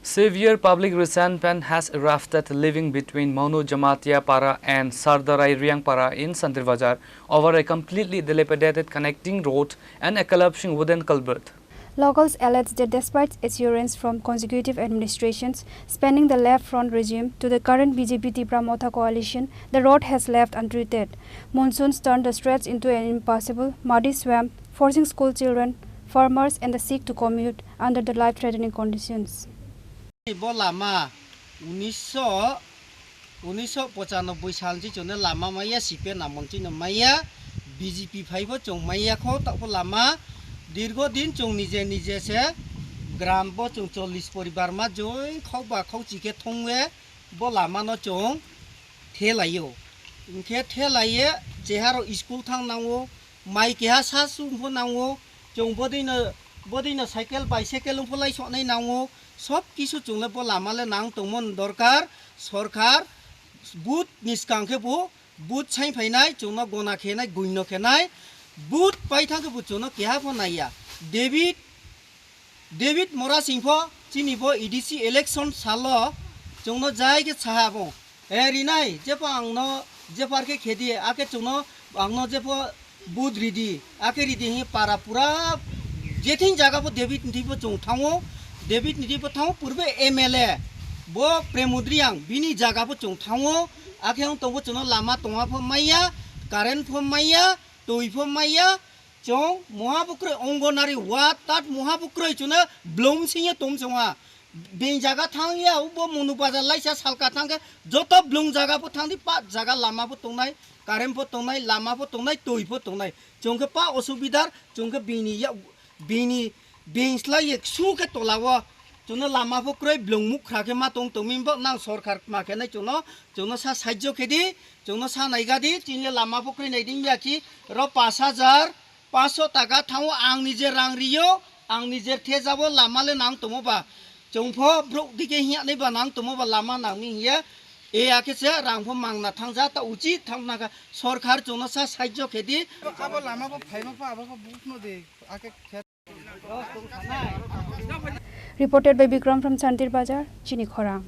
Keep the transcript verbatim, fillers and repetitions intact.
Severe public resentment has erupted, living between Manu Jamatia Para and Sardarai Riang Para in Santir Bazar over a completely dilapidated connecting road and a collapsing wooden culvert. Locals allege that despite assurance from consecutive administrations, spanning the left front regime to the current B J P Tipra Motha coalition, the road has left untreated. Monsoons turned the stretch into an impassable, muddy swamp, forcing school children, farmers, and the sick to commute under the life-threatening conditions. Bo lama unisho, unisho pochanoboi sal chi chone lama maya, C P M amol chino maya, B J P phaibo chong maya kho, takbo lama dirgo din chong nije nije se gram bo chong chollish poribar ma joi khok ba khok chike thongwe bo lama no chong thelaio. Hwnkhe thelaye cheharo school thang nango, mai keha sa sung pho nango, chong bodino, bodino cycle, bicycle wng pho lai sonai nango, sob kisu chungle bo lama le nang tongmon dorkar, sorkar, but ni swkang khe bo, but sai phainai, chungno gona khenai, guino khenai, but pai thang khe bo chungno keha pho naiya. David David Mora Singh pho chini bo A D C election salo chwngno jai khe saha bo, "Eh, rinai, jepho angno jepho arkhe khedi, akhe chwngno angno jepho vote ridi, akhe ridi," hi para pura jething jaga pho David ni thwi pho chwng thango, David ni thwi pho thango, purbe M L A bo Premod Reang bini jaga pho chwng thango, akhe wng tongbo chwngno lama tongma pho maiya, current pho maiya, twi pho maiya, Chwng moha bukroi Anganwadi ward tat moha bukroi chwngno blong singye tom chwngha. Beng jaga thangya ubo Monu Bazar laisa salka thangkhe joto blong jaga pho thangdi, pat jaga lama pho tongnai, current pho tongnai, lama pho tongnai, twi pho tongnai. Chwngkhe pa osubidar, chwngkhe bini ya, bini beng slai ye su khe tola o. Chwngno lama pho kroi blong muk khra khe ma tong tongmi bo nang sorkar ma khe nai chwngno, chwngno sa sahajyo khe di, chwngno sa naiga di, chini lama pho kroi nai ding ya ki ro pash hajar, Panch sho taka thango, ang nije rang rio, ang nije thejabo lama le nang tomo ba. Chwng pho brouh dike hiya nai ba nang tomo ba lama nang ni hiya. E akhe se rang pho mangna thangja ta uchit thang naka sorkar chwngno sa sahajyo khe di. Abo lama bo phaima pho abo pho bukno de akhe khe. Reported by Bikram from Santir Bazar, Chini Khorang.